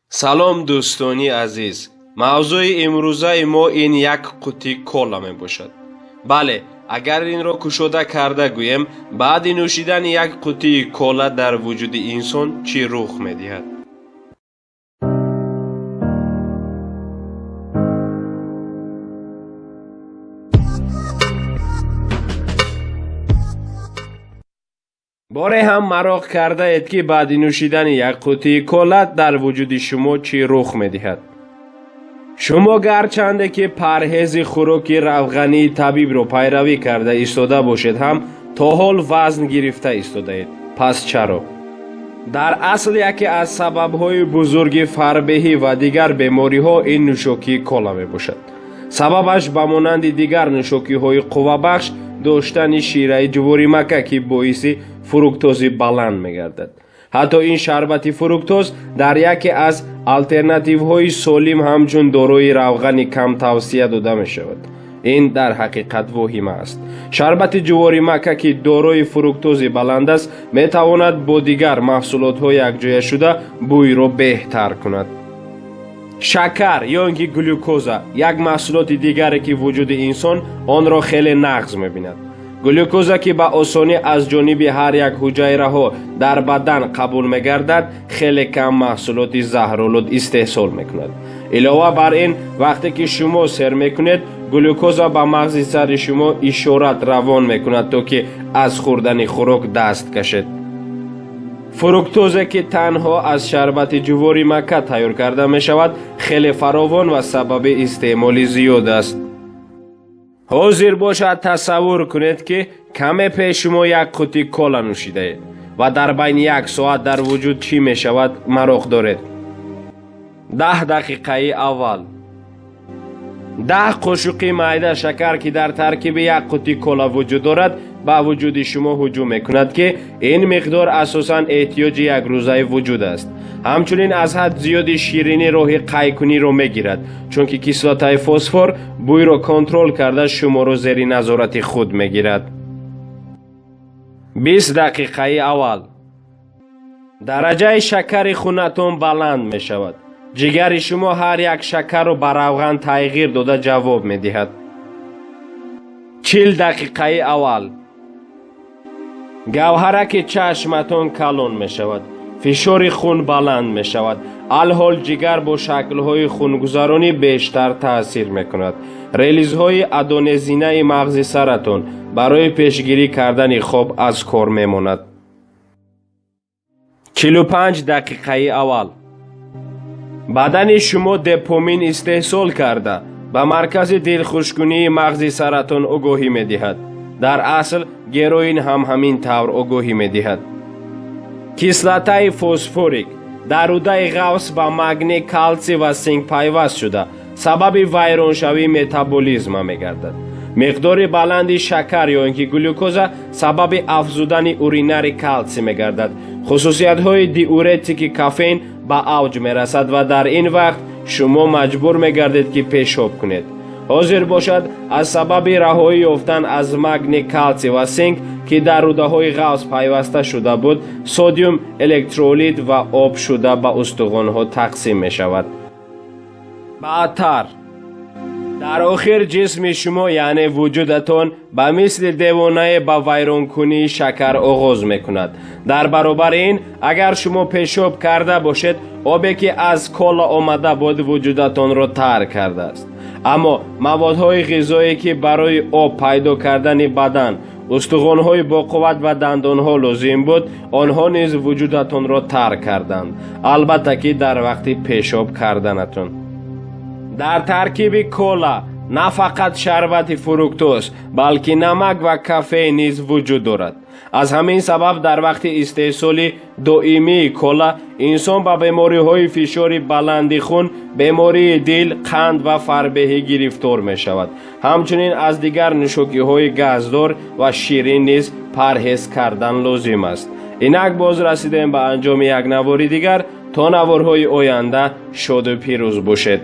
Салом, дӯстони азиз. Мавзӯи имрӯзаи мо ин як қуттӣ кола мебошад. Бале, агар инро кушода карда гӯем, баъди нӯшидани як қуттии кола дар вуҷуди инсон чӣ рух медиҳад? Боре ҳам мароқ кардаед, ки баъди нӯшидани як қуттии кола дар вуҷуди шумо чӣ рух медиҳад? Шумо гарчанде ки парҳези хӯроки равғании табибро пайравӣ карда истода бошед ҳам, то ҳол вазн гирифта истодаед. Пас чаро? Дар асл яке аз сабабҳои бузурги фарбеҳӣ ва дигар бемориҳо ин нӯшокии кола мебошад. Сабабаш ба монанди дигар нӯшокиҳои қуввабахш доштани шираи ҷуворимакка, ки боиси фруктози баланд мегардад. Ҳатто ин шарбати фруктоз дар яке аз алтернативҳои солим ҳамчун дорои равғани кам тавсия дода мешавад. Ин дар ҳақиқат воҳима аст. Шарбати ҷуворимакка, ки дорои фруктози баланд аст, метавонад бо дигар маҳсулотҳо якҷоя шуда бӯйро беҳтар кунад. Шакар ё ин ки глюкоза як маҳсулоти дигаре, ки вуҷуди инсон онро хеле нағз мебинад. Глюкоза, ки ба осонӣ аз ҷониби ҳар як ҳуҷайраҳо дар бадан қабул мегардад, хеле кам маҳсулоти заҳролуд истеҳсол мекунад. Илова бар ин, вақте ки шумо сер мекунед, глюкоза ба мағзи сари шумо ишорат равон мекунад, то ки аз хӯрдани хӯрок даст кашед. Фруктозе, ки танҳо аз шарбати ҷуворимакка тайёр карда мешавад, хеле фаровон ва сабаби истеъмоли зиёд аст. Ҳозир бошад, тасаввур кунед, ки каме пеш шумо як қуттӣ кола нӯшидаед ва дар байни як соат дар вуҷуд чӣ мешавад, мароқ доред. 10 дақиқаи аввал 10 қошуқи майда шакар, ки дар таркиби як қуттӣ кола вуҷуд дорад, ба вуҷуди шумо ҳуҷум мекунад, ки ин миқдор асосан эҳтиёҷи якрӯзаи вуҷуд аст. Ҳамчунин аз ҳад зиёди ширинӣ роҳи қайкуниро мегирад, чунки кислотаи фосфор бӯйро контрол карда шуморо зери назорати худ мегирад. 20 дақиқаи аввал дараҷаи шакари хунатон баланд мешавад. Ҷигари шумо ҳар як шакарро ба равған тағйир дода ҷавоб медиҳад. 40 дақиқаи аввал гавҳараки чашматон калон мешавад, фишори хун баланд мешавад. Алҳол ҷигар бо шаклҳои хунгузаронӣ бештар таъсир мекунад. Релизҳои адонезинаи мағзи саратон барои пешгирӣ кардани хоб аз кор мемонад. 45 дақиқаи аввал бадани шумо допамин истеҳсол карда ба маркази дилхушкунии мағзи саратон огоҳӣ медиҳад. Дар асл героин ҳам ҳамин тавр огоҳӣ медиҳад. Кислотаи фосфорик дар рӯдаи ғафс ба магний, калсий ва синк пайваст шуда сабаби вайроншавии метаболизма мегардад. Миқдори баланди шакар ё ин ки глюкоза сабаби афзудани уринари калсий мегардад. Хусусиятҳои диуретики кофеин ба авҷ мерасад ва дар ин вақт шумо маҷбур мегардед, ки пешоб кунед. Ҳозир бошад, аз сабаби раҳоӣ ёфтан аз магний, калсий ва синк, ки дар рӯдаҳои ғафс пайваста шуда буд, содиум электролит ва об шуда ба устухонҳо тақсим мешавад. Баъдтар дар охир ҷисми шумо, яъне вуҷудатон, ба мисли девонае ба вайронкунии шакар оғоз мекунад. Дар баробари ин, агар шумо пешоб карда бошед, обе, ки аз кола омада буд, вуҷудатонро тарк кардааст. Аммо маводҳои ғизое, ки барои об пайдо кардани бадан, устухонҳои боқувват ва дандонҳо лозим буд, онҳо низ вуҷудатонро тарк карданд, албатта ки дар вақти пешоб карданатон. Дар таркиби кола на фақат шарбати фруктоз, балки намак ва кофеин низ вуҷуд дорад. Аз ҳамин сабаб дар вақти истеҳсоли доимии кола инсон ба бемориҳои фишори баланди хун, бемории дил, қанд ва фарбеҳӣ гирифтор мешавад. Ҳамчунин аз дигар нӯшокиҳои газдор ва ширин низ парҳез кардан лозим аст. Инак боз расидем ба анҷоми як навори дигар. То наворҳои оянда шоду пирӯз бошед.